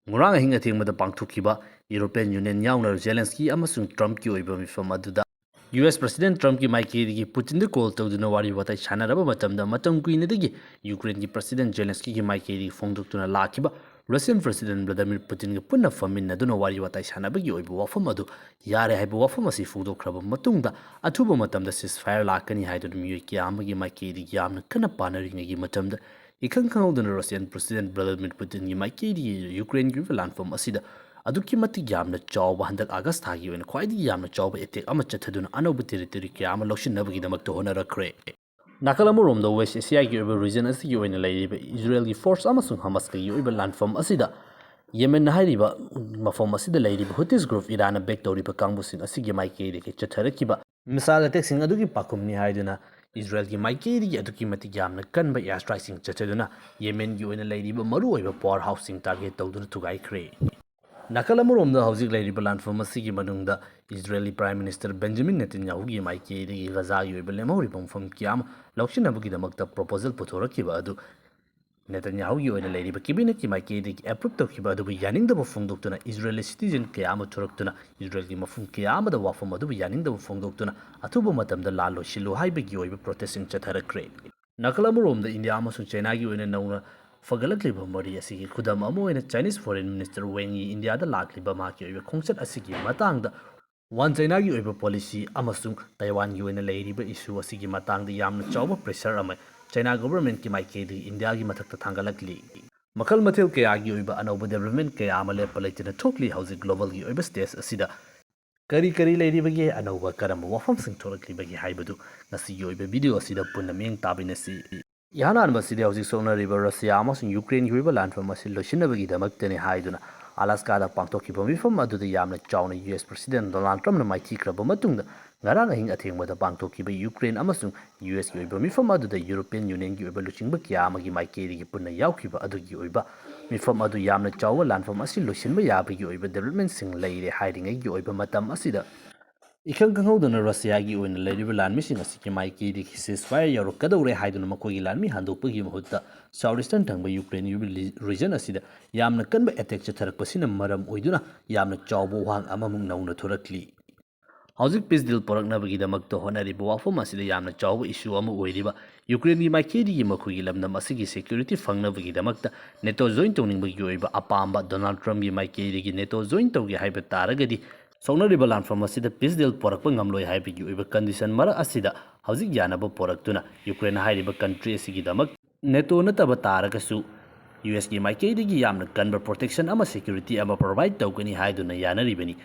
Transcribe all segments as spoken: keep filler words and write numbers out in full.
ꯉꯔꯥꯡ ꯑꯍꯤꯡ ꯑꯊꯦꯡꯕꯗ ꯄꯥꯡꯊꯣꯛꯈꯤꯕ European Union ꯌꯥꯎꯅ Zelensky ꯑꯃꯁꯨꯡ Trumpꯀꯤ ꯑꯣꯏꯕ ꯃꯤꯐꯝ ꯑꯗꯨꯗ U S President Trumpꯀꯤ ꯃꯥꯏꯀꯩꯗꯒꯤ Putinꯗ call ꯇꯧꯗꯨꯅ ꯋꯥꯔꯤ ꯋꯥꯇꯥꯏ ꯁꯥꯟꯅꯔꯕ ꯃꯇꯝꯗ, ꯃꯇꯝ ꯀꯨꯏꯅꯗꯒꯤ Ukraineꯒꯤ President Zelenskyꯒꯤ ꯃꯥꯏꯀꯩꯗꯒꯤ ꯐꯣꯡꯗꯣꯛꯇꯨꯅ ꯂꯥꯛꯈꯤꯕ Russian President Vladimir Putinꯒ ꯄꯨꯟꯅ ꯐꯝꯃꯤꯟꯅꯗꯨꯅ ꯋꯥꯔꯤ ꯋꯥꯇꯥꯏ ꯁꯥꯟꯅꯕꯒꯤ ꯑꯣꯏꯕ ꯋꯥꯐꯝ ꯑꯗꯨ ꯌꯥꯔꯦ ꯍꯥꯏꯕ ꯋꯥꯐꯝ ꯑꯁꯤ ꯐꯣꯡꯗꯣꯛꯈ꯭ꯔꯕ ꯃꯇꯨꯡꯗ, ꯑꯊꯨꯕ ꯃꯇꯝꯗ ceasefire ꯂꯥꯛꯀꯅꯤ ꯍꯥꯏꯗꯨꯅ ꯃꯤꯑꯣꯏ ꯀꯌꯥ ꯑꯃꯒꯤ ꯃꯥꯏꯀꯩꯗꯒꯤ ꯌꯥꯝꯅ ꯀꯟꯅ ꯄꯥꯅꯔꯤꯉꯩꯒꯤ ꯃꯇꯝꯗ, ꯏꯈꯪ ꯈꯪꯍꯧꯗꯅ Russian President Vladimir Putinꯒꯤ ꯃꯥꯏꯀꯩꯗꯒꯤ Ukraineꯒꯤ ꯑꯣꯏꯕ ꯂꯥꯟꯐꯝ ꯑꯁꯤꯗ ꯑꯗꯨꯛꯀꯤ ꯃꯇꯤꯛ ꯌꯥꯝꯅ ꯆꯥꯎꯕ, ꯍꯟꯗꯛ August ꯊꯥꯒꯤ ꯑꯣꯏꯅ ꯈ꯭ꯋꯥꯏꯗꯒꯤ ꯌꯥꯝꯅ ꯆꯥꯎꯕ attack ꯑꯃ ꯆꯠꯊꯗꯨꯅ ꯑꯅꯧꯕ territory ꯀꯌꯥ ꯑꯃ ꯂꯧꯁꯤꯟꯅꯕꯒꯤꯗꯃꯛꯇ ꯍꯣꯠꯅꯔꯛꯈ꯭ꯔꯦ꯫ ꯅꯥꯀꯜ ꯑꯃꯔꯣꯝꯗ West Asiaꯒꯤ ꯑꯣꯏꯕ region ꯑꯁꯤꯒꯤ ꯑꯣꯏꯅ ꯂꯩꯔꯤꯕ Israelꯒꯤ force ꯑꯃꯁꯨꯡ Hamasꯀꯒꯤ ꯑꯣꯏꯕ ꯂꯥꯟꯐꯝ ꯑꯁꯤꯗ Yemen ꯍꯥꯏꯔꯤꯕ ꯃꯐꯝ ꯑꯁꯤꯗ ꯂꯩꯔꯤꯕ Houthis group, Iranꯅ back ꯇꯧꯔꯤꯕ ꯀꯥꯡꯕꯨꯁꯤꯡ ꯑꯁꯤꯒꯤ ꯃꯥꯏꯀꯩꯗꯒꯤ ꯆꯠꯊꯔꯛꯈꯤꯕ missile attackꯁꯤꯡ ꯑꯗꯨꯒꯤ ꯄꯥꯎꯈꯨꯝꯅꯤ ꯍꯥꯏꯗꯨꯅ Israelꯒꯤ ꯃꯥꯏꯀꯩꯗꯒꯤ ꯑꯗꯨꯛꯀꯤ ꯃꯇꯤꯛ ꯌꯥꯝꯅ ꯀꯟꯕ air strikeꯁꯤꯡ ꯆꯠꯊꯗꯨꯅ Yemenꯒꯤ ꯑꯣꯏꯅ ꯂꯩꯔꯤꯕ ꯃꯔꯨꯑꯣꯏꯕ power houseꯁꯤꯡ target ꯇꯧꯗꯨꯅ ꯊꯨꯒꯥꯏꯈ꯭ꯔꯦ꯫ ꯅꯥꯀꯜ ꯑꯃꯔꯣꯝꯗ ꯍꯧꯖꯤꯛ ꯂꯩꯔꯤꯕ ꯂꯥꯟꯐꯝ ꯑꯁꯤꯒꯤ ꯃꯅꯨꯡꯗ Israeli Prime Minister Benjamin Netanyahuꯒꯤ ꯃꯥꯏꯀꯩꯗꯒꯤ ꯒꯖꯥꯒꯤ ꯑꯣꯏꯕ ꯂꯦꯝꯍꯧꯔꯤꯕ ꯃꯐꯝ ꯀꯌꯥ ꯑꯃ ꯂꯧꯁꯤꯟꯅꯕꯒꯤꯗꯃꯛꯇ proposal ꯄꯨꯊꯣꯔꯛꯈꯤꯕ ꯑꯗꯨ Netanyahuꯒꯤ ꯑꯣꯏꯅ ꯂꯩꯔꯤꯕ cabinetꯀꯤ ꯃꯥꯏꯀꯩꯗꯒꯤ approve ꯇꯧꯈꯤꯕ ꯑꯗꯨꯕꯨ ꯌꯥꯅꯤꯡꯗꯕ ꯐꯣꯡꯗꯣꯛꯇꯨꯅ Israeli citizen ꯀꯌꯥ ꯑꯃ ꯊꯣꯔꯛꯇꯨꯅ Israelꯒꯤ ꯃꯐꯝ ꯀꯌꯥ ꯑꯃꯗ ꯋꯥꯐꯝ ꯑꯗꯨꯕꯨ ꯌꯥꯅꯤꯡꯗꯕ ꯐꯣꯡꯗꯣꯛꯇꯨꯅ ꯑꯊꯨꯕ ꯃꯇꯝꯗ ꯂꯥꯟ ꯂꯣꯏꯁꯤꯜꯂꯨ ꯍꯥꯏꯕꯒꯤ ꯑꯣꯏꯕ protestꯁꯤꯡ ꯆꯠꯊꯔꯛꯈ꯭ꯔꯦ꯫ ꯅꯥꯀꯜ ꯑꯃꯔꯣꯝꯗ India ꯑꯃꯁꯨꯡ Chinaꯒꯤ ꯑꯣꯏꯅ ꯅꯧꯅ ꯐꯒꯠꯂꯛꯂꯤꯕ ꯃꯔꯤ ꯑꯁꯤꯒꯤ ꯈꯨꯗꯝ ꯑꯃ ꯑꯣꯏꯅ Chinese Foreign Minister Wang Yi Indiaꯗ ꯂꯥꯛꯂꯤꯕ ꯃꯍꯥꯛꯀꯤ ꯑꯣꯏꯕ ꯈꯣꯡꯆꯠ ꯑꯁꯤꯒꯤ ꯃꯇꯥꯡꯗ One Chinaꯒꯤ ꯑꯣꯏꯕ policy ꯑꯃꯁꯨꯡ Taiwanꯒꯤ ꯑꯣꯏꯅ ꯂꯩꯔꯤꯕ issue ꯑꯁꯤꯒꯤ ꯃꯇꯥꯡꯗ ꯌꯥꯝꯅ ꯆꯥꯎꯕ pressure ꯑꯃ China governmentꯀꯤ ꯃꯥꯏꯀꯩꯗꯒꯤ Indiaꯒꯤ ꯃꯊꯛꯇ ꯊꯥꯡꯒꯠꯂꯛꯂꯤ꯫ ꯃꯈꯜ ꯃꯊꯦꯜ ꯀꯌꯥꯒꯤ ꯑꯣꯏꯕ ꯑꯅꯧꯕ development ꯀꯌꯥ ꯑꯃ ꯂꯦꯞꯄ ꯂꯩꯇꯅ ꯊꯣꯛꯂꯤ ꯍꯧꯖꯤꯛ globalꯒꯤ ꯑꯣꯏꯕ stage ꯑꯁꯤꯗ꯫ ꯀꯔꯤ ꯀꯔꯤ ꯂꯩꯔꯤꯕꯒꯦ, ꯑꯅꯧꯕ ꯀꯔꯝꯕ ꯋꯥꯐꯝꯁꯤꯡ ꯊꯣꯛꯂꯛꯂꯤꯕꯒꯦ ꯍꯥꯏꯕꯗꯨ ꯉꯁꯤꯒꯤ ꯑꯣꯏꯕ video ꯑꯁꯤꯗ ꯄꯨꯟꯅ ꯃꯤꯠꯌꯦꯡ ꯇꯥꯃꯤꯟꯅꯁꯤ꯫ ꯏꯍꯥꯟ ꯍꯥꯟꯕꯁꯤꯗꯤ ꯍꯧꯖꯤꯛ ꯁꯣꯛꯅꯔꯤꯕ Russiaꯑꯃꯁꯨꯡ Ukraineꯒꯤ ꯑꯣꯏꯕ ꯂꯥꯟꯐꯝ ꯑꯁꯤ ꯂꯣꯏꯁꯤꯟꯅꯕꯒꯤꯗꯃꯛꯇꯅꯤ ꯍꯥꯏꯗꯨꯅ Alaskaꯗ ꯄꯥꯡꯊꯣꯛꯈꯤꯕ ꯃꯤꯐꯝ ꯑꯗꯨꯗ ꯌꯥꯝꯅ ꯆꯥꯎꯅ U S President Donald Trumpꯅ ꯃꯥꯏꯊꯤꯈ꯭ꯔꯕ ꯃꯇꯨꯡꯗ, ꯉꯔꯥꯡ ꯑꯍꯤꯡ ꯑꯊꯦꯡꯕꯗ ꯄꯥꯡꯊꯣꯛꯈꯤꯕ Ukraine ꯑꯃꯁꯨꯡ U Sꯒꯤ ꯑꯣꯏꯕ ꯃꯤꯐꯝ ꯑꯗꯨꯗ European Unionꯒꯤ ꯑꯣꯏꯕ ꯂꯨꯆꯤꯡꯕ ꯀꯌꯥ ꯑꯃꯒꯤ ꯃꯥꯏꯀꯩꯗꯒꯤ ꯄꯨꯟꯅ ꯌꯥꯎꯈꯤꯕ ꯑꯗꯨꯒꯤ ꯑꯣꯏꯕ ꯃꯤꯐꯝ ꯑꯗꯨ ꯌꯥꯝꯅ ꯆꯥꯎꯕ ꯂꯥꯟꯐꯝ ꯑꯁꯤ ꯂꯣꯏꯁꯤꯟꯕ ꯌꯥꯕꯒꯤ ꯑꯣꯏꯕ developmentꯁꯤꯡ ꯂꯩꯔꯦ ꯍꯥꯏꯔꯤꯉꯩꯒꯤ ꯑꯣꯏꯕ ꯃꯇꯝ ꯑꯁꯤꯗ, ꯏꯈꯪ ꯈꯪꯍꯧꯗꯅ ꯔꯁꯤꯌꯥꯒꯤ ꯑꯣꯏꯅ ꯂꯩꯔꯤꯕ ꯂꯥꯟꯃꯤꯁꯤꯡ ꯑꯁꯤꯒꯤ ꯃꯥꯏꯀꯩꯗꯒꯤ ceasefire ꯌꯧꯔꯛꯀꯗꯧꯔꯦ ꯍꯥꯏꯗꯨꯅ ꯃꯈꯣꯏꯒꯤ ꯂꯥꯟꯃꯤ ꯍꯟꯗꯣꯛꯄꯒꯤ ꯃꯍꯨꯠꯇ South Eastern ꯊꯪꯕ ꯌꯨꯀ꯭ꯔꯦꯟꯒꯤ ꯑꯣꯏꯕ ꯂꯤ-, region ꯑꯁꯤꯗ ꯌꯥꯝꯅ ꯀꯟꯕ attack ꯆꯠꯊꯔꯛꯄꯁꯤꯅ ꯃꯔꯝ ꯑꯣꯏꯗꯨꯅ ꯌꯥꯝꯅ ꯆꯥꯎꯕ ꯋꯥꯍꯪ ꯑꯃꯃꯨꯛ ꯅꯧꯅ ꯊꯣꯔꯛꯂꯤ꯫ ꯍꯧꯖꯤꯛ peace deal ꯄꯨꯔꯛꯅꯕꯒꯤꯗꯃꯛꯇ ꯍꯣꯠꯅꯔꯤꯕ ꯋꯥꯐꯝ ꯑꯁꯤꯗ ꯌꯥꯝꯅ ꯆꯥꯎꯕ issue ꯑꯃ ꯑꯣꯏꯔꯤꯕ ꯌꯨꯀ꯭ꯔꯦꯟꯒꯤ ꯃꯥꯏꯀꯩꯗꯒꯤ ꯃꯈꯣꯏꯒꯤ ꯂꯝꯗꯝ ꯑꯁꯤꯒꯤ security ꯐꯪꯅꯕꯒꯤꯗꯃꯛꯇ NATO join ꯇꯧꯅꯤꯡꯕꯒꯤ ꯑꯣꯏꯕ ꯑꯄꯥꯝꯕ ꯗꯣꯅꯥꯜꯗ ꯇ꯭ꯔꯝꯞꯀꯤ ꯃꯥꯏꯀꯩꯗꯒꯤ NATO join ꯇꯧꯒꯦ ꯍꯥꯏꯕ ꯇꯥꯔꯒꯗꯤ ꯁꯣꯛꯅꯔꯤꯕ ꯂꯥꯟꯐꯝ ꯑꯁꯤꯗ peace deal ꯄꯨꯔꯛꯄ ꯉꯝꯂꯣꯏ ꯍꯥꯏꯕꯒꯤ ꯑꯣꯏꯕ condition ꯃꯔꯛ ꯑꯁꯤꯗ ꯍꯧꯖꯤꯛ ꯌꯥꯅꯕ ꯄꯨꯔꯛꯇꯨꯅ ꯌꯨꯀ꯭ꯔꯦꯟ ꯍꯥꯏꯔꯤꯕ country ꯑꯁꯤꯒꯤꯗꯃꯛ NATO ꯅꯠꯇꯕ ꯇꯥꯔꯒꯁꯨ ꯌꯨ ꯑꯦꯁꯀꯤ ꯃꯥꯏꯀꯩꯗꯒꯤ ꯌꯥꯝꯅ ꯀꯟꯕ protection ꯑꯃ security ꯑꯃ provide ꯇꯧꯒꯅꯤ ꯍꯥꯏꯗꯨꯅ ꯌꯥꯅꯔꯤꯕꯅꯤ꯫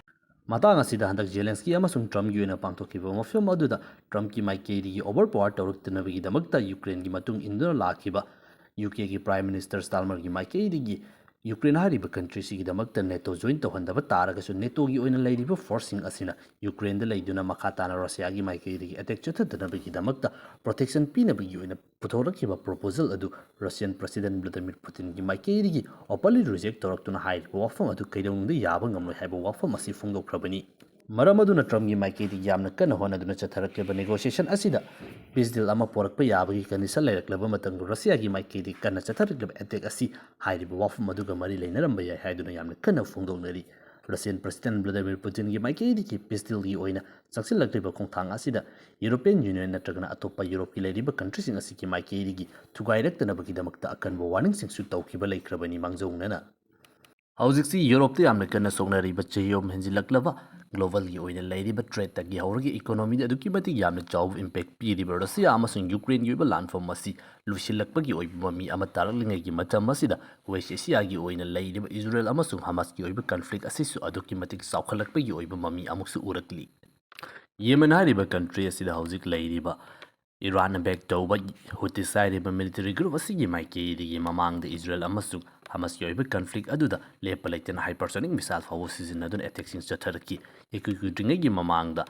ꯃꯇꯥꯡ ꯑꯁꯤꯗ ꯍꯟꯗꯛ ꯖꯦꯂꯦꯟꯁꯀꯤ ꯑꯃꯁꯨꯡ ꯇ꯭ꯔꯝꯞꯀꯤ ꯑꯣꯏꯅ ꯄꯥꯡꯊꯣꯛꯈꯤꯕ ꯃꯐꯝ ꯑꯗꯨꯗ ꯇ꯭ꯔꯝꯞꯀꯤ ꯃꯥꯏꯀꯩꯗꯒꯤ overpower ꯇꯧꯔꯛꯇꯅꯕꯒꯤꯗꯃꯛꯇ ꯌꯨꯀ꯭ꯔꯦꯟꯒꯤ ꯃꯇꯨꯡ ꯏꯟꯗꯨꯅ ꯂꯥꯛꯈꯤꯕ ꯌꯨ ꯀꯦꯒꯤ Prime Minister ꯁ꯭ꯇꯥꯔꯃꯔꯒꯤ ꯃꯥꯏꯀꯩꯗꯒꯤ ꯌꯨꯀ꯭ꯔꯦꯟ ꯍꯥꯏꯔꯤꯕ country ꯑꯁꯤꯒꯤꯗꯃꯛꯇ NATO join ꯇꯧꯍꯟꯗꯕ ꯇꯥꯔꯒꯁꯨ NATOꯒꯤ ꯑꯣꯏꯅ ꯂꯩꯔꯤꯕ forceꯁꯤꯡ ꯑꯁꯤꯅ ꯌꯨꯀ꯭ꯔꯦꯟꯗ ꯂꯩꯗꯨꯅ ꯃꯈꯥ ꯇꯥꯅ ꯔꯁꯤꯌꯥꯒꯤ ꯃꯥꯏꯀꯩꯗꯒꯤ attack ꯆꯠꯊꯗꯅꯕꯒꯤꯗꯃꯛꯇ protection ꯄꯤꯅꯕꯒꯤ ꯑꯣꯏꯅ ꯄꯨꯊꯣꯔꯛꯈꯤꯕ proposal ꯑꯗꯨ Russian President Vladimir Putinꯒꯤ ꯃꯥꯏꯀꯩꯗꯒꯤ openly reject ꯇꯧꯔꯛꯇꯨꯅ ꯍꯥꯏꯔꯤꯕ ꯋꯥꯐꯝ ꯑꯗꯨ ꯀꯩꯗꯧꯅꯨꯡꯗ ꯌꯥꯕ ꯉꯝꯂꯣꯏ ꯍꯥꯏꯕ ꯋꯥꯐꯝ ꯑꯁꯤ ꯐꯣꯡꯗꯣꯛꯈ꯭ꯔꯕꯅꯤ꯫ ꯃꯔꯝ ꯑꯗꯨꯅ ꯇ꯭ꯔꯝꯞꯀꯤ ꯃꯥꯏꯀꯩꯗꯒꯤ ꯌꯥꯝꯅ ꯀꯟꯅ ꯍꯣꯠꯅꯗꯨꯅ ꯆꯠꯊꯔꯛꯂꯤꯕ negotiation ꯑꯁꯤꯗ peace deal ꯑꯃ ꯄꯨꯔꯛꯄ ꯌꯥꯕꯒꯤ condition ꯂꯩꯔꯛꯂꯕ ꯃꯇꯝꯗ ꯔꯁꯤꯌꯥꯒꯤ ꯃꯥꯏꯀꯩꯗꯒꯤ ꯀꯟꯅ ꯆꯠꯊꯔꯛꯂꯤꯕ attack ꯑꯁꯤ ꯍꯥꯏꯔꯤꯕ ꯋꯥꯐꯝ ꯑꯗꯨꯒ ꯃꯔꯤ ꯂꯩꯅꯔꯝꯕ ꯌꯥꯏ ꯍꯥꯏꯗꯨꯅ ꯌꯥꯝꯅ ꯀꯟꯅ ꯐꯣꯡꯗꯣꯛꯅꯔꯤ꯫ Russian President Vladimir Putinꯒꯤ ꯃꯥꯏꯀꯩꯗꯒꯤ peace dealꯒꯤ ꯑꯣꯏꯅ ꯆꯪꯁꯤꯜꯂꯛꯂꯤꯕ ꯈꯣꯡꯊꯥꯡ ꯑꯁꯤꯗ European Union ꯅꯠꯇ꯭ꯔꯒꯅ ꯑꯇꯣꯞꯄ ꯌꯨꯔꯣꯞꯀꯤ ꯂꯩꯔꯤꯕ countryꯁꯤꯡ ꯑꯁꯤꯒꯤ ꯃꯥꯏꯀꯩꯗꯒꯤ ꯊꯨꯒꯥꯏꯔꯛꯇꯅꯕꯒꯤꯗꯃꯛꯇ ꯑꯀꯟꯕ warningꯁꯤꯡꯁꯨ ꯇꯧꯈꯤꯕ ꯂꯩꯈ꯭ꯔꯕꯅꯤ ꯃꯥꯡꯖꯧꯅꯅ꯫ ꯍꯧꯖꯤꯛꯁꯤ ꯌꯨꯔꯣꯞꯇ ꯌꯥꯝꯅ ꯀꯟꯅ ꯁꯣꯛꯅꯔꯤꯕ ꯆꯍꯤ ꯑꯍꯨꯝ ꯍꯦꯟꯖꯤꯜꯂꯛꯂꯕ globalꯒꯤ ꯑꯣꯏꯅ ꯂꯩꯔꯤꯕ threatꯇꯒꯤ ꯍꯧꯔꯒ economyꯗ ꯑꯗꯨꯛꯀꯤ ꯃꯇꯤꯛ ꯌꯥꯝꯅ ꯆꯥꯎꯕ impact ꯄꯤꯔꯤꯕ ꯔꯁꯤꯌꯥ ꯑꯃꯁꯨꯡ ꯌꯨꯀ꯭ꯔꯦꯟꯒꯤ ꯑꯣꯏꯕ ꯂꯥꯟꯐꯝ ꯑꯁꯤ ꯂꯣꯏꯁꯤꯜꯂꯛꯄꯒꯤ ꯑꯣꯏꯕ ꯃꯃꯤ ꯑꯃ ꯇꯥꯔꯛꯂꯤꯉꯩꯒꯤ ꯃꯇꯝ ꯑꯁꯤꯗ West Asiaꯒꯤ ꯑꯣꯏꯅ ꯂꯩꯔꯤꯕ ꯏꯖꯔꯦꯜ ꯑꯃꯁꯨꯡ ꯍꯃꯥꯁꯀꯤ ꯑꯣꯏꯕ conflict ꯑꯁꯤꯁꯨ ꯑꯗꯨꯛꯀꯤ ꯃꯇꯤꯛ ꯆꯥꯎꯈꯠꯂꯛꯄꯒꯤ ꯑꯣꯏꯕ ꯃꯃꯤ ꯑꯃꯨꯛꯁꯨ ꯎꯔꯛꯂꯤ꯫ ꯌꯦꯃꯦꯟ ꯍꯥꯏꯔꯤꯕ country ꯑꯁꯤꯗ ꯍꯧꯖꯤꯛ ꯂꯩꯔꯤꯕ ꯏꯔꯥꯟꯅ back ꯇꯧꯕ ꯍꯨꯇꯤꯁ ꯍꯥꯏꯔꯤꯕ military group ꯑꯁꯤꯒꯤ ꯃꯥꯏꯀꯩꯗꯒꯤ ꯃꯃꯥꯡꯗ ꯏꯖꯔꯦꯜ ꯑꯃꯁꯨꯡ ꯍꯃꯥꯁꯀꯤ ꯑꯣꯏꯕ conflict ꯑꯗꯨꯗ ꯂꯦꯞꯄ ꯂꯩꯇꯅ hypersonic missile ꯐꯥꯎꯕ ꯁꯤꯖꯤꯟꯅꯗꯨꯅ attackꯁꯤꯡ ꯆꯠꯊꯔꯛꯈꯤ꯫ ꯏꯀꯨꯏ ꯀꯨꯏꯗ꯭ꯔꯤꯉꯩꯒꯤ ꯃꯃꯥꯡꯗ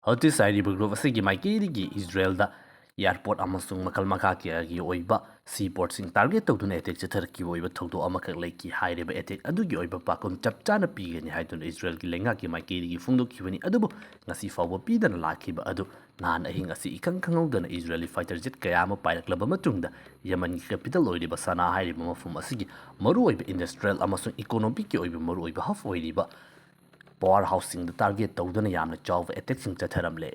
ꯍꯨꯇꯤꯁ ꯍꯥꯏꯔꯤꯕ group ꯑꯁꯤꯒꯤ ꯃꯥꯏꯀꯩꯗꯒꯤ ꯏꯖꯔꯦꯜꯗ ꯑꯦꯌꯥꯔꯄꯣꯔꯠ ꯑꯃꯁꯨꯡ ꯃꯈꯜ ꯃꯈꯥ ꯀꯌꯥꯒꯤ ꯑꯣꯏꯕ ꯁꯤ ꯄꯣꯔꯠꯁꯤꯡ ꯇꯥꯔꯒꯦꯠ ꯇꯧꯗꯨꯅ ꯑꯦꯇꯦꯛ ꯆꯠꯊꯔꯛꯈꯤꯕ ꯑꯣꯏꯕ ꯊꯧꯗꯣꯛ ꯑꯃꯈꯛ ꯂꯩꯈꯤ꯫ ꯍꯥꯏꯔꯤꯕ ꯑꯦꯇꯦꯛ ꯑꯗꯨꯒꯤ ꯑꯣꯏꯕ ꯄꯥꯎꯈꯨꯝ ꯆꯞ ꯆꯥꯅ ꯄꯤꯒꯅꯤ ꯍꯥꯏꯗꯨꯅ ꯏꯖꯔꯦꯜꯒꯤ ꯂꯩꯉꯥꯛꯀꯤ ꯃꯥꯏꯀꯩꯗꯒꯤ ꯐꯣꯡꯗꯣꯛꯈꯤꯕꯅꯤ꯫ ꯑꯗꯨꯕꯨ ꯉꯁꯤ ꯐꯥꯎꯕ ꯄꯤꯗꯅ ꯂꯥꯛꯈꯤꯕ ꯑꯗꯨ ꯅꯍꯥꯟ ꯑꯍꯤꯡ ꯑꯁꯤ ꯏꯈꯪ ꯈꯪꯍꯧꯗꯅ ꯏꯖꯔꯦꯜꯒꯤ ꯐꯥꯏꯇꯔ ꯖꯦꯠ ꯀꯌꯥ ꯑꯃ ꯄꯥꯏꯔꯛꯂꯕ ꯃꯇꯨꯡꯗ ꯌꯦꯃꯟꯒꯤ ꯀꯦꯄꯤꯇꯦꯜ ꯑꯣꯏꯔꯤꯕ ꯁꯅꯥ ꯍꯥꯏꯔꯤꯕ ꯃꯐꯝ ꯑꯁꯤꯒꯤ ꯃꯔꯨꯑꯣꯏꯕ ꯏꯟꯗꯁꯇ꯭ꯔꯤꯌꯦꯜ ꯑꯃꯁꯨꯡ ꯏꯀꯣꯅꯣꯃꯤꯛꯀꯤ ꯑꯣꯏꯕ ꯃꯔꯨꯑꯣꯏꯕ ꯍꯕ ꯑꯣꯏꯔꯤꯕ ꯄꯥꯋꯔ ꯍꯥꯎꯁꯁꯤꯡꯗ ꯇꯥꯔꯒꯦꯠ ꯇꯧꯗꯨꯅ ꯌꯥꯝꯅ ꯆꯥꯎꯕ ꯑꯦꯇꯦꯛꯁꯤꯡ ꯆꯠꯊꯔꯝꯂꯦ꯫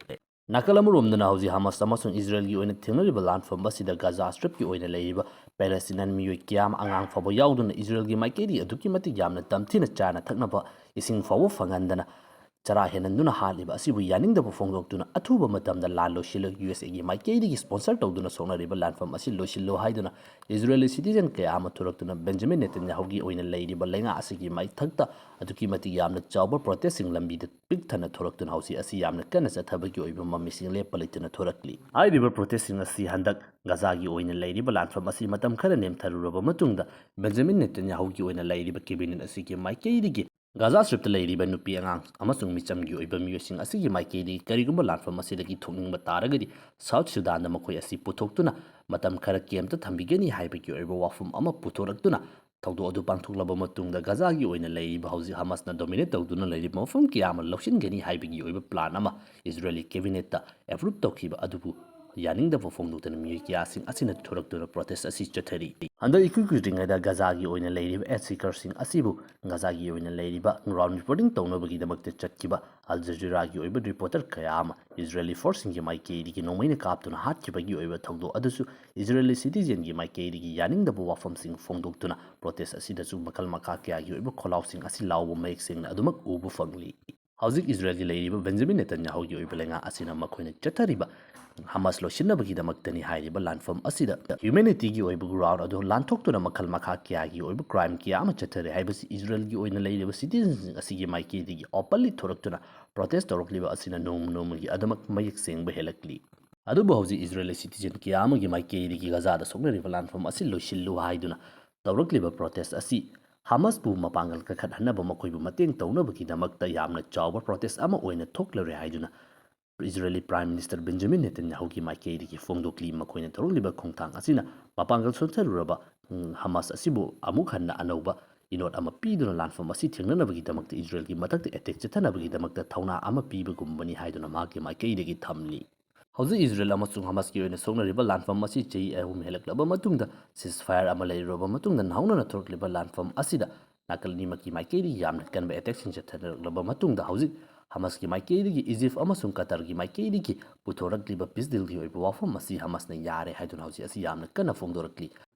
ꯅꯥꯀꯜ ꯑꯃꯔꯣꯝꯗꯅ ꯍꯧꯖꯤꯛ ꯍꯃꯥꯁ ꯑꯃꯁꯨꯡ ꯏꯖꯔꯦꯜꯒꯤ ꯑꯣꯏꯅ ꯊꯦꯡꯅꯔꯤꯕ ꯂꯥꯟꯐꯝ ꯑꯁꯤꯗ ꯒꯥꯖꯥ ꯁ꯭ꯇ꯭ꯔꯤꯞꯀꯤ ꯑꯣꯏꯅ ꯂꯩꯔꯤꯕ ꯄꯦꯂꯦꯁꯇꯤꯅꯤꯌꯟ ꯃꯤꯑꯣꯏ ꯀꯌꯥ ꯑꯃ, ꯑꯉꯥꯡ ꯐꯥꯎꯕ ꯌꯥꯎꯗꯨꯅ, ꯏꯖꯔꯦꯜꯒꯤ ꯃꯥꯏꯀꯩꯗꯒꯤ ꯑꯗꯨꯛꯀꯤ ꯃꯇꯤꯛ ꯌꯥꯝꯅ ꯇꯝꯊꯤꯅ ꯆꯥꯅ ꯊꯛꯅꯕ ꯏꯁꯤꯡ ꯐꯥꯎꯕ ꯐꯪꯍꯟꯗꯅ ꯆꯔꯥ ꯍꯦꯟꯍꯟꯗꯨꯅ ꯍꯥꯠꯂꯤꯕ ꯑꯁꯤꯕꯨ ꯌꯥꯅꯤꯡꯗꯕ ꯐꯣꯡꯗꯣꯛꯇꯨꯅ ꯑꯊꯨꯕ ꯃꯇꯝꯗ ꯂꯥꯟ ꯂꯣꯏꯁꯤꯜꯂꯨ, ꯌꯨ ꯑꯦꯁ ꯑꯦꯒꯤ ꯃꯥꯏꯀꯩꯗꯒꯤ ꯁ꯭ꯄꯣꯟꯁꯔ ꯇꯧꯗꯨꯅ ꯁꯣꯛꯅꯔꯤꯕ ꯂꯥꯟꯐꯝ ꯑꯁꯤ ꯂꯣꯏꯁꯤꯜꯂꯨ ꯍꯥꯏꯗꯨꯅ ꯏꯖꯔꯦꯂꯤ ꯁꯤꯇꯤꯖꯟ ꯀꯌꯥ ꯑꯃ ꯊꯣꯔꯛꯇꯨꯅ ꯕꯦꯟꯖꯥꯃꯤꯟ ꯅꯦꯇꯟꯌꯥꯍꯨꯒꯤ ꯑꯣꯏꯅ ꯂꯩꯔꯤꯕ ꯂꯩꯉꯥꯛ ꯑꯁꯤꯒꯤ ꯃꯥꯏꯊꯛꯇ ꯑꯗꯨꯛꯀꯤ ꯃꯇꯤꯛ ꯌꯥꯝꯅ ꯆꯥꯎꯕ ꯄ꯭ꯔꯣꯇꯦꯁꯁꯤꯡ ꯂꯝꯕꯤꯗ ꯄꯤꯛ ꯊꯟꯅ ꯊꯣꯔꯛꯇꯨꯅ ꯍꯧꯖꯤꯛ ꯑꯁꯤ ꯌꯥꯝꯅ ꯀꯟꯅ ꯆꯠꯊꯕꯒꯤ ꯑꯣꯏꯕ ꯃꯃꯤꯁꯤꯡ ꯂꯦꯞꯄ ꯂꯩꯇꯅ ꯊꯣꯔꯛꯂꯤ꯫ ꯍꯥꯏꯔꯤꯕ ꯄ꯭ꯔꯣꯇꯦꯁꯁꯤꯡ ꯑꯁꯤ ꯍꯟꯗꯛ ꯒꯥꯖꯥꯒꯤ ꯑꯣꯏꯅ ꯂꯩꯔꯤꯕ ꯂꯥꯟꯐꯝ ꯑꯁꯤ ꯃꯇꯝ ꯈꯔ ꯅꯦꯝꯊꯔꯨꯔꯕ ꯃꯇꯨꯡꯗ ꯕꯦꯟꯖꯥꯃꯤꯟ ꯅꯦꯇꯟꯌꯥꯍꯨꯒꯤ ꯑꯣꯏꯅ ꯂꯩꯔꯤꯕ ꯀꯦꯕꯤꯅꯦꯠ ꯑꯁꯤꯒꯤ ꯃꯥꯏꯀꯩꯗꯒꯤ ꯒꯥꯖꯥ ꯁ꯭ꯇ꯭ꯔꯤꯞꯇ ꯂꯩꯔꯤꯕ ꯅꯨꯄꯤ, ꯑꯉꯥꯡ ꯑꯃꯁꯨꯡ ꯃꯤꯆꯝꯒꯤ ꯑꯣꯏꯕ ꯃꯤꯑꯣꯏꯁꯤꯡ ꯑꯁꯤꯒꯤ ꯃꯥꯏꯀꯩꯗꯒꯤ ꯀꯔꯤꯒꯨꯝꯕ ꯂꯥꯟꯐꯝ ꯑꯁꯤꯗꯒꯤ ꯊꯣꯛꯅꯤꯡꯕ ꯇꯥꯔꯒꯗꯤ ꯁꯥꯎꯠ ꯁꯨꯗꯥꯟꯗ ꯃꯈꯣꯏ ꯑꯁꯤ ꯄꯨꯊꯣꯛꯇꯨꯅ ꯃꯇꯝ ꯈꯔ ꯀꯦꯝꯇ ꯊꯝꯕꯤꯒꯅꯤ ꯍꯥꯏꯕꯒꯤ ꯑꯣꯏꯕ ꯋꯥꯐꯝ ꯑꯃ ꯄꯨꯊꯣꯔꯛꯇꯨꯅ ꯊꯧꯗꯣꯛ ꯑꯗꯨ ꯄꯥꯡꯊꯣꯛꯂꯕ ꯃꯇꯨꯡꯗ ꯒꯥꯖꯥꯒꯤ ꯑꯣꯏꯅ ꯂꯩꯔꯤꯕ ꯍꯧꯖꯤꯛ ꯍꯃꯥꯁꯅ ꯗꯣꯃꯤꯅꯦꯠ ꯇꯧꯗꯨꯅ ꯂꯩꯔꯤꯕ ꯃꯐꯝ ꯀꯌꯥ ꯑꯃ ꯂꯧꯁꯤꯟꯒꯅꯤ ꯍꯥꯏꯕꯒꯤ ꯑꯣꯏꯕ ꯄ꯭ꯂꯥꯟ ꯑꯃ ꯏꯖꯔꯦꯂꯤ ꯀꯦꯕꯤꯅꯦꯠꯇ ꯑꯦꯄ꯭ꯔꯨꯞ ꯇꯧꯈꯤꯕ ꯑꯗꯨꯕꯨ ꯌꯥꯅꯤꯡꯗꯕ ꯐꯣꯡꯗꯣꯛꯇꯨꯅ ꯃꯤꯑꯣꯏ ꯀꯌꯥꯁꯤꯡ ꯑꯁꯤꯅ ꯊꯣꯔꯛꯇꯨꯅ ꯄ꯭ꯔꯣꯇꯦꯁ ꯑꯁꯤ ꯆꯠꯊꯔꯤ꯫ ꯍꯟꯗꯛ ꯏꯀꯨꯏ ꯀꯨꯏꯗ꯭ꯔꯤꯉꯩꯗ ꯒꯥꯖꯥꯒꯤ ꯑꯣꯏꯅ ꯂꯩꯔꯤꯕ ꯑꯦꯠ ꯁꯤꯀꯔꯁꯤꯡ ꯑꯁꯤꯕꯨ ꯒꯥꯖꯥꯒꯤ ꯑꯣꯏꯅ ꯂꯩꯔꯤꯕ ꯒ꯭ꯔꯥꯎꯟ ꯔꯤꯄꯣꯔꯇꯤꯡ ꯇꯧꯅꯕꯒꯤꯗꯃꯛꯇ ꯆꯠꯈꯤꯕ ꯑꯜ ꯖꯖꯤꯔꯥꯒꯤ ꯑꯣꯏꯕ ꯔꯤꯄꯣꯔꯇꯔ ꯀꯌꯥ ꯑꯃ ꯏꯖꯔꯦꯂꯤ ꯐꯣꯔꯁꯁꯤꯡꯒꯤ ꯃꯥꯏꯀꯩꯗꯒꯤ ꯅꯣꯡꯃꯩꯅ ꯀꯥꯞꯇꯨꯅ ꯍꯥꯠꯈꯤꯕꯒꯤ ꯑꯣꯏꯕ ꯊꯧꯗꯣꯛ ꯑꯗꯨꯁꯨ ꯏꯖꯔꯦꯂꯤ ꯁꯤꯇꯤꯖꯟꯒꯤ ꯃꯥꯏꯀꯩꯗꯒꯤ ꯌꯥꯅꯤꯡꯗꯕ ꯋꯥꯐꯝꯁꯤꯡ ꯐꯣꯡꯗꯣꯛꯇꯨꯅ ꯄ꯭ꯔꯣꯇꯦꯁ ꯑꯁꯤꯗꯁꯨ ꯃꯈꯜ ꯃꯈꯥ ꯀꯌꯥꯒꯤ ꯑꯣꯏꯕ ꯈꯣꯜꯂꯥꯎꯁꯤꯡ ꯑꯁꯤ ꯂꯥꯎꯕ ꯃꯌꯦꯛ ꯁꯦꯡꯅ ꯑꯗꯨꯃꯛ ꯎꯕ ꯐꯪꯂꯤ꯫ ꯍꯧꯖꯤꯛ ꯏꯖꯔꯦꯜꯒꯤ ꯂꯩꯔꯤꯕ ꯕꯦꯟꯖꯥꯃꯤꯟ ꯅꯦꯇꯟꯌꯥꯍꯨꯒꯤ ꯑꯣꯏꯕ ꯂꯩꯉꯥꯛ ꯑꯁꯤꯅ ꯃꯈꯣꯏꯅ ꯆꯠꯊꯔꯤꯕ ꯍꯃꯥꯁ ꯂꯣꯏꯁꯤꯟꯅꯕꯒꯤꯗꯃꯛꯇꯅꯤ ꯍꯥꯏꯔꯤꯕ ꯂꯥꯟꯐꯝ ꯑꯁꯤꯗ ꯍ꯭ꯌꯨꯃꯦꯅꯤꯇꯤꯒꯤ ꯑꯣꯏꯕ ꯒ꯭ꯔꯥꯎꯟ ꯑꯗꯨ ꯂꯥꯟꯊꯣꯛꯇꯨꯅ ꯃꯈꯜ ꯃꯈꯥ ꯀꯌꯥꯒꯤ ꯑꯣꯏꯕ ꯀ꯭ꯔꯥꯏꯝ ꯀꯌꯥ ꯑꯃ ꯆꯠꯊꯔꯦ ꯍꯥꯏꯕꯁꯤ ꯏꯖꯔꯦꯜꯒꯤ ꯑꯣꯏꯅ ꯂꯩꯔꯤꯕ ꯁꯤꯇꯤꯖꯟꯁꯤꯡ ꯑꯁꯤꯒꯤ ꯃꯥꯏꯀꯩꯗꯒꯤ ꯑꯣꯄꯟꯂꯤ ꯊꯣꯔꯛꯇꯨꯅ ꯄ꯭ꯔꯣꯇꯦꯁ ꯇꯧꯔꯛꯂꯤꯕ ꯑꯁꯤꯅ ꯅꯣꯡꯃ ꯅꯣꯡꯃꯒꯤ ꯑꯗꯨꯃꯛ ꯃꯌꯦꯛ ꯁꯦꯡꯕ ꯍꯦꯜꯂꯛꯂꯤ꯫ ꯑꯗꯨꯕꯨ ꯍꯧꯖꯤꯛ ꯏꯖꯔꯦꯜꯒꯤ ꯁꯤꯇꯤꯖꯟ ꯀꯌꯥ ꯑꯃꯒꯤ ꯃꯥꯏꯀꯩꯗꯒꯤ ꯒꯥꯖꯥꯗ ꯁꯣꯛꯅꯔꯤꯕ ꯂꯥꯟꯐꯝ ꯑꯁꯤ ꯂꯣꯏꯁꯤꯜꯂꯨ ꯍꯥꯏꯗꯨꯅ ꯇꯧꯔꯛꯂꯤꯕ ꯄ꯭ꯔꯣꯇꯦꯁ ꯑꯁꯤ ꯍꯃꯥꯁꯄꯨ ꯃꯄꯥꯡꯒꯜ ꯀꯟꯈꯠꯍꯟꯅꯕ, ꯃꯈꯣꯏꯕꯨ ꯃꯇꯦꯡ ꯇꯧꯅꯕꯒꯤꯗꯃꯛꯇ ꯌꯥꯝꯅ ꯆꯥꯎꯕ ꯄ꯭ꯔꯣꯇꯦꯁ ꯑꯃ ꯑꯣꯏꯅ ꯊꯣꯛꯂꯔꯦ ꯍꯥꯏꯗꯨꯅ ꯏꯖꯔꯦꯂꯤ Prime Minister Benjamin Netanyahuꯒꯤ ꯃꯥꯏꯀꯩꯗꯒꯤ ꯐꯣꯡꯗꯣꯛꯂꯤ꯫ ꯃꯈꯣꯏꯅ ꯇꯧꯔꯛꯂꯤꯕ ꯈꯣꯡꯊꯥꯡ ꯑꯁꯤꯅ ꯃꯄꯥꯡꯒꯜ ꯁꯣꯟꯊꯔꯨꯔꯕ, ꯎꯝ, ꯍꯃꯥꯁ ꯑꯁꯤꯕꯨ ꯑꯃꯨꯛ ꯍꯟꯅ ꯑꯅꯧꯕ ꯏꯅꯣꯠ ꯑꯃ ꯄꯤꯗꯨꯅ ꯂꯥꯟꯐꯝ ꯑꯁꯤ ꯊꯦꯡꯅꯅꯕꯒꯤꯗꯃꯛꯇ ꯏꯖꯔꯦꯜꯒꯤ ꯃꯊꯛꯇ attack ꯆꯠꯊꯅꯕꯒꯤꯗꯃꯛꯇ ꯊꯧꯅꯥ ꯑꯃ ꯄꯤꯕꯒꯨꯝꯕꯅꯤ ꯍꯥꯏꯗꯨꯅ ꯃꯍꯥꯛꯀꯤ ꯃꯥꯏꯀꯩꯗꯒꯤ ꯊꯝꯂꯤ꯫ ꯍꯧꯖꯤꯛ ꯏꯖꯔꯦꯜ ꯑꯃꯁꯨꯡ ꯍꯃꯥꯁꯀꯤ ꯑꯣꯏꯅ ꯁꯣꯛꯅꯔꯤꯕ ꯂꯥꯟꯐꯝ ꯑꯁꯤ ꯆꯍꯤ ꯑꯍꯨꯝ ꯍꯦꯜꯂꯛꯂꯕ ꯃꯇꯨꯡꯗ ceasefire ꯑꯃ ꯂꯩꯔꯨꯔꯕ ꯃꯇꯨꯡꯗ ꯅꯧꯅꯅ ꯊꯣꯔꯛꯂꯤꯕ ꯂꯥꯟꯐꯝ ꯑꯁꯤꯗ ꯅꯥꯀꯜ ꯑꯅꯤꯃꯛꯀꯤ ꯃꯥꯏꯀꯩꯗꯒꯤ ꯌꯥꯝꯅ ꯀꯟꯕ attackꯁꯤꯡ ꯆꯠꯊꯔꯛꯂꯕ ꯃꯇꯨꯡꯗ ꯍꯧꯖꯤꯛ ꯍꯃꯥꯁꯀꯤ ꯃꯥꯏꯀꯩꯗꯒꯤ ꯏꯖꯤꯞ ꯑꯃꯁꯨꯡ ꯀꯇꯔꯒꯤ ꯃꯥꯏꯀꯩꯗꯒꯤ ꯄꯨꯊꯣꯔꯛꯂꯤꯕ peace dealꯒꯤ ꯑꯣꯏꯕ ꯋꯥꯐꯝ ꯑꯁꯤ ꯍꯃꯥꯁꯅ ꯌꯥꯔꯦ ꯍꯥꯏꯗꯨꯅ ꯍꯧꯖꯤꯛ ꯑꯁꯤ ꯌꯥꯝꯅ ꯀꯟꯅ ꯐꯣꯡꯗꯣꯔꯛꯂꯤ꯫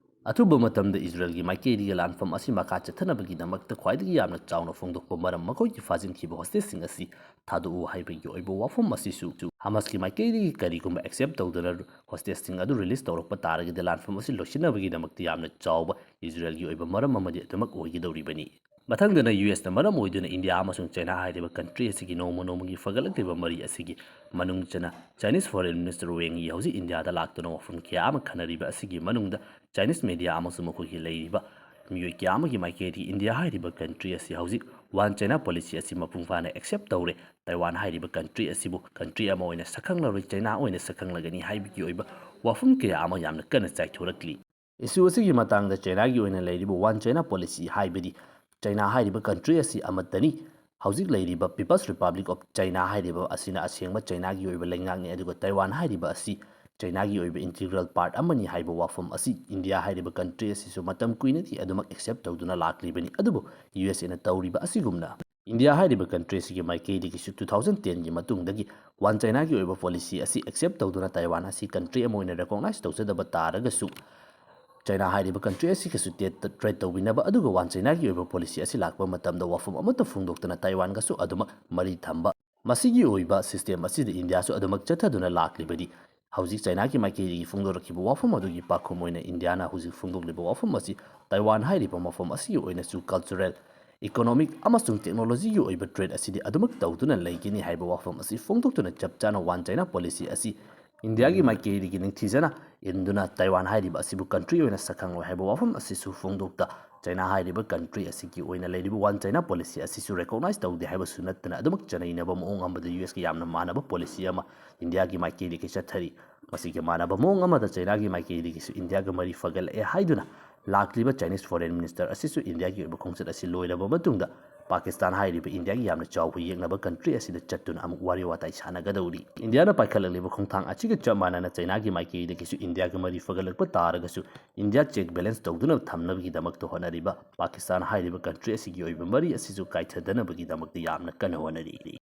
ꯑꯊꯨꯕ ꯃꯇꯝꯗ ꯏꯖꯔꯦꯜꯒꯤ ꯃꯥꯏꯀꯩꯗꯒꯤ ꯂꯥꯟꯐꯝ ꯑꯁꯤ ꯃꯈꯥ ꯆꯠꯊꯅꯕꯒꯤꯗꯃꯛꯇ ꯈ꯭ꯋꯥꯏꯗꯒꯤ ꯌꯥꯝꯅ ꯆꯥꯎꯅ ꯐꯣꯡꯗꯣꯛꯄ ꯃꯔꯝ ꯃꯈꯣꯏꯒꯤ ꯐꯥꯖꯤꯟꯈꯤꯕ hostageꯁꯤꯡ ꯑꯁꯤ ꯊꯥꯗꯣꯛꯎ ꯍꯥꯏꯕꯒꯤ ꯑꯣꯏꯕ ꯋꯥꯐꯝ ꯑꯁꯤꯁꯨ ꯍꯃꯥꯁꯀꯤ ꯃꯥꯏꯀꯩꯗꯒꯤ ꯀꯔꯤꯒꯨꯝꯕ accept ꯇꯧꯗꯅ hostageꯁꯤꯡ ꯑꯗꯨ release ꯇꯧꯔꯛꯄ ꯇꯥꯔꯒꯗꯤ ꯂꯥꯟꯐꯝ ꯑꯁꯤ ꯂꯣꯏꯁꯤꯟꯅꯕꯒꯤꯗꯃꯛꯇ ꯌꯥꯝꯅ ꯆꯥꯎꯕ ꯏꯖꯔꯦꯜꯒꯤ ꯑꯣꯏꯕ ꯃꯔꯝ ꯑꯃꯗꯤ ꯑꯗꯨꯃꯛ ꯑꯣꯏꯒꯗꯧꯔꯤꯕꯅꯤ꯫ ꯃꯊꯪꯗꯅ ꯌꯨ ꯑꯦꯁꯅ ꯃꯔꯝ ꯑꯣꯏꯗꯨꯅ ꯏꯟꯗꯤꯌꯥ ꯑꯃꯁꯨꯡ ꯆꯩꯅꯥ ꯍꯥꯏꯔꯤꯕ country ꯑꯁꯤꯒꯤ ꯅꯣꯡꯃ ꯅꯣꯡꯃꯒꯤ ꯐꯒꯠꯂꯛꯂꯤꯕ ꯃꯔꯤ ꯑꯁꯤꯒꯤ ꯃꯅꯨꯡ ꯆꯟꯅ Chinese Foreign Minister Wang Yi ꯍꯧꯖꯤꯛ ꯏꯟꯗꯤꯌꯥꯗ ꯂꯥꯛꯇꯨꯅ ꯋꯥꯐꯝ ꯀꯌꯥ ꯑꯃ ꯈꯟꯅꯔꯤꯕ ꯑꯁꯤꯒꯤ ꯃꯅꯨꯡꯗ Chinese media ꯑꯃꯁꯨꯡ ꯃꯈꯣꯏꯒꯤ ꯂꯩꯔꯤꯕ ꯃꯤꯑꯣꯏ ꯀꯌꯥ ꯑꯃꯒꯤ ꯃꯥꯏꯀꯩꯗꯒꯤ ꯏꯟꯗꯤꯌꯥ ꯍꯥꯏꯔꯤꯕ country ꯑꯁꯤ ꯍꯧꯖꯤꯛ One China Policy ꯑꯁꯤ ꯃꯄꯨꯡ ꯐꯥꯅ accept ꯇꯧꯔꯦ꯫ ꯇꯥꯏꯋꯥꯟ ꯍꯥꯏꯔꯤꯕ country ꯑꯁꯤꯕꯨ country ꯑꯃ ꯑꯣꯏꯅ ꯁꯛꯈꯪꯂꯔꯣꯏ, ꯆꯩꯅꯥ ꯑꯣꯏꯅ ꯁꯛꯈꯪꯂꯒꯅꯤ ꯍꯥꯏꯕꯒꯤ ꯑꯣꯏꯕ ꯋꯥꯐꯝ ꯀꯌꯥ ꯑꯃ ꯌꯥꯝꯅ ꯀꯟꯅ ꯆꯥꯏꯊꯣꯔꯛꯂꯤ꯫ Issue ꯑꯁꯤꯒꯤ ꯃꯇꯥꯡꯗ ꯆꯩꯅꯥꯒꯤ ꯑꯣꯏꯅ ꯂꯩꯔꯤꯕ One China Policy ꯍꯥꯏꯕꯗꯤ ꯆꯩꯅꯥ ꯍꯥꯏꯔꯤꯕ country ꯑꯁꯤ ꯑꯃꯠꯇꯅꯤ꯫ ꯍꯧꯖꯤꯛ ꯂꯩꯔꯤꯕ People's Republic of China ꯍꯥꯏꯔꯤꯕ ꯑꯁꯤꯅ ꯑꯁꯦꯡꯕ ꯆꯩꯅꯥꯒꯤ ꯑꯣꯏꯕ ꯂꯩꯉꯥꯛꯅꯤ, ꯑꯗꯨꯒ ꯇꯥꯏꯋꯥꯟ ꯍꯥꯏꯔꯤꯕ ꯑꯁꯤ ꯆꯩꯅꯥꯒꯤ ꯑꯣꯏꯕ integral part ꯑꯃꯅꯤ ꯍꯥꯏꯕ ꯋꯥꯐꯝ ꯑꯁꯤ ꯏꯟꯗꯤꯌꯥ ꯍꯥꯏꯔꯤꯕ country ꯑꯁꯤꯁꯨ ꯃꯇꯝ ꯀꯨꯏꯅꯗꯤ ꯑꯗꯨꯃꯛ accept ꯇꯧꯗꯨꯅ ꯂꯥꯛꯂꯤꯕꯅꯤ꯫ ꯑꯗꯨꯕꯨ ꯌꯨ ꯑꯦꯁ ꯑꯦꯅ ꯇꯧꯔꯤꯕ ꯑꯁꯤꯒꯨꯝꯅ ꯏꯟꯗꯤꯌꯥ ꯍꯥꯏꯔꯤꯕ country ꯑꯁꯤꯒꯤ ꯃꯥꯏꯀꯩꯗꯒꯤꯁꯨ two thousand ten ꯒꯤ ꯃꯇꯨꯡꯗꯒꯤ One China ꯒꯤ ꯑꯣꯏꯕ policy ꯑꯁꯤ accept ꯇꯧꯗꯨꯅ ꯇꯥꯏꯋꯥꯟ ꯑꯁꯤ country ꯑꯃ ꯑꯣꯏꯅ recognize ꯇꯧꯖꯗꯕ ꯇꯥꯔꯒꯁꯨ, ꯆꯩꯅꯥ ꯍꯥꯏꯔꯤꯕ country ꯑꯁꯤꯒꯁꯨ ꯇꯦꯠ-, trade ꯇꯧꯕꯤꯅꯕ ꯑꯗꯨꯒ One China ꯒꯤ ꯑꯣꯏꯕ policy ꯑꯁꯤ ꯂꯥꯛꯄ ꯃꯇꯝꯗ ꯋꯥꯐꯝ ꯑꯃꯠꯇ ꯐꯣꯡꯗꯣꯛꯇꯅ ꯇꯥꯏꯋꯥꯟꯒꯁꯨ ꯑꯗꯨꯃꯛ ꯃꯔꯤ ꯊꯝꯕ꯫ ꯃꯁꯤꯒꯤ ꯑꯣꯏꯕ system ꯑꯁꯤꯗ ꯏꯟꯗꯤꯌꯥꯁꯨ ꯑꯗꯨꯃꯛ ꯆꯠꯊꯗꯨꯅ ꯂꯥꯛꯂꯤꯕꯗꯤ ꯍꯧꯖꯤꯛ ꯆꯩꯅꯥꯒꯤ ꯃꯥꯏꯀꯩꯗꯒꯤ ꯐꯣꯡꯗꯣꯔꯛꯈꯤꯕ ꯋꯥꯐꯝ ꯑꯗꯨꯒꯤ ꯄꯥꯎꯈꯨꯝ ꯑꯣꯏꯅ ꯏꯟꯗꯤꯌꯥꯅ ꯍꯧꯖꯤꯛ ꯐꯣꯡꯗꯣꯛꯂꯤꯕ ꯋꯥꯐꯝ ꯑꯁꯤ ꯇꯥꯏꯋꯥꯟ ꯍꯥꯏꯔꯤꯕ ꯃꯐꯝ ꯑꯁꯤꯒꯤ ꯑꯣꯏꯅꯁꯨ cultural, economic ꯑꯃꯁꯨꯡ technology ꯒꯤ ꯑꯣꯏꯕ trade ꯑꯁꯤꯗꯤ ꯑꯗꯨꯃꯛ ꯇꯧꯗꯨꯅ ꯂꯩꯒꯅꯤ ꯍꯥꯏꯕ ꯋꯥꯐꯝ ꯑꯁꯤ ꯐꯣꯡꯗꯣꯛꯇꯨꯅ ꯆꯞ ꯆꯥꯅ One China Policy ꯑꯁꯤ ꯏꯟꯗꯤꯌꯥꯒꯤ ꯃꯥꯏꯀꯩꯗꯒꯤ ꯅꯤꯡꯊꯤꯖꯅ ꯏꯟꯗꯨꯅ ꯇꯥꯏꯋꯥꯟ ꯍꯥꯏꯔꯤꯕ ꯑꯁꯤꯕꯨ country ꯑꯣꯏꯅ ꯁꯛꯈꯪꯂꯣꯏ ꯍꯥꯏꯕ ꯋꯥꯐꯝ ꯑꯁꯤꯁꯨ ꯐꯣꯡꯗꯣꯛꯇ ꯆꯩꯅꯥ ꯍꯥꯏꯔꯤꯕ ꯀꯟꯇ꯭ꯔꯤ ꯑꯁꯤꯒꯤ ꯑꯣꯏꯅ ꯂꯩꯔꯤꯕ ꯋꯥꯟ ꯆꯩꯅꯥ ꯄꯣꯂꯤꯁꯤ ꯑꯁꯤꯁꯨ ꯔꯤꯀꯣꯛꯅꯥꯏꯖ ꯇꯧꯗꯦ ꯍꯥꯏꯕꯁꯨ ꯅꯠꯇꯅ, ꯑꯗꯨꯃꯛ ꯆꯅꯩꯅꯕ ꯃꯑꯣꯡ ꯑꯃꯗ ꯌꯨ ꯑꯦꯁꯀꯤ ꯌꯥꯝꯅ ꯃꯥꯟꯅꯕ ꯄꯣꯂꯤꯁꯤ ꯑꯃ ꯏꯟꯗꯤꯌꯥꯒꯤ ꯃꯥꯏꯀꯩꯗꯒꯤ ꯆꯠꯊꯔꯤ꯫ ꯃꯁꯤꯒ ꯃꯥꯟꯅꯕ ꯃꯑꯣꯡ ꯑꯃꯗ ꯆꯩꯅꯥꯒꯤ ꯃꯥꯏꯀꯩꯗꯒꯤꯁꯨ ꯏꯟꯗꯤꯌꯥꯒ ꯃꯔꯤ ꯐꯒꯠꯂꯛꯑꯦ ꯍꯥꯏꯗꯨꯅ ꯂꯥꯛꯂꯤꯕ ꯆꯥꯏꯅꯤꯁ ꯐꯣꯔꯦꯟ ꯃꯤꯅꯤꯁꯇꯔ ꯑꯁꯤꯁꯨ ꯏꯟꯗꯤꯌꯥꯒꯤ ꯑꯣꯏꯕ ꯈꯣꯡꯆꯠ ꯑꯁꯤ ꯂꯣꯏꯔꯕ ꯃꯇꯨꯡꯗ ꯄꯥꯀꯤꯁꯇꯥꯟ ꯍꯥꯏꯔꯤꯕ ꯏꯟꯗꯤꯌꯥꯒꯤ ꯌꯥꯝꯅ ꯆꯥꯎꯕ ꯌꯦꯛꯅꯕ ꯀꯟꯇ꯭ꯔꯤ ꯑꯁꯤꯗ ꯆꯠꯇꯨꯅ ꯑꯃꯨꯛ ꯋꯥꯔꯤ ꯋꯥꯇꯥꯏ ꯁꯥꯟꯅꯒꯗꯧꯔꯤ꯫ ꯏꯟꯗꯤꯌꯥꯅ ꯄꯥꯏꯈꯠꯂꯛꯂꯤꯕ ꯈꯣꯡꯊꯥꯡ ꯑꯁꯤꯒ ꯆꯞ ꯃꯥꯟꯅꯅ ꯆꯩꯅꯥꯒꯤ ꯃꯥꯏꯀꯩꯗꯒꯤꯁꯨ ꯏꯟꯗꯤꯌꯥꯒ ꯃꯔꯤ ꯐꯒꯠꯂꯛꯄ ꯇꯥꯔꯒꯁꯨ ꯏꯟꯗꯤꯌꯥ ꯆꯦꯛ ꯕꯦꯂꯦꯟꯁ ꯇꯧꯗꯨꯅ ꯊꯝꯅꯕꯒꯤꯗꯃꯛꯇ ꯍꯣꯠꯅꯔꯤꯕ ꯄꯥꯀꯤꯁꯇꯥꯟ ꯍꯥꯏꯔꯤꯕ ꯀꯟꯇ꯭ꯔꯤ ꯑꯁꯤꯒꯤ ꯑꯣꯏꯕ ꯃꯔꯤ ꯑꯁꯤꯁꯨ ꯀꯥꯏꯊꯗꯅꯕꯒꯤꯗꯃꯛꯇ ꯌꯥꯝꯅ ꯀꯟꯅ ꯍꯣꯠꯅꯔꯤ꯫